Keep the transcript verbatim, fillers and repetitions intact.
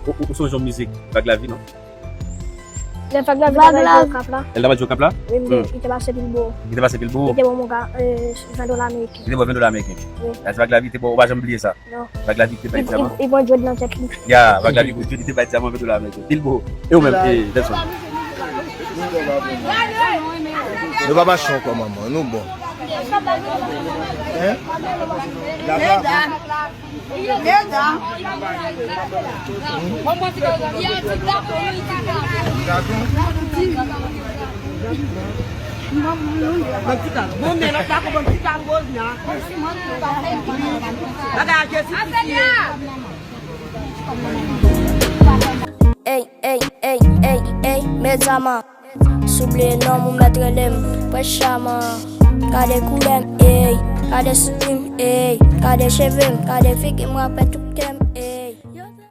Ou, ou, ou sonje yon mizik Vag Lavi, non? Lè Vag Lavi t ap al jwe Okap la. Lè l t ap al jwe Okap la? Wi, li te pase pil bo. Li te pase pil bo. Li te ban mwen ka, euh, ven dola ameriken. Li te ban ven dola ameriken. Wi. Sa se Vag Lavi te bon, ou pa janm bliye sa. Non. Vag Lavi te bay dyaman. Li pran djòd nan tèt li. Ya, Vag Lavi pran djòd, li te bay dyaman ven dola ameriken. Pil bo. E ou menm, e, Delson? Nou pa mache ankò, manman, nou bon. Hein? Gata. Meda. Bon, men lòt la konprann ti kagoz la. Bagay a Jezi ki fye. Ey, ey, ey, ey, ey, Medyaman. Si w bliye non m, ou mèt rele m Prince Shyama. Gade koulè m, ey, gade souri m, ey, gade cheve m, gade figi m, rapè tout kè m.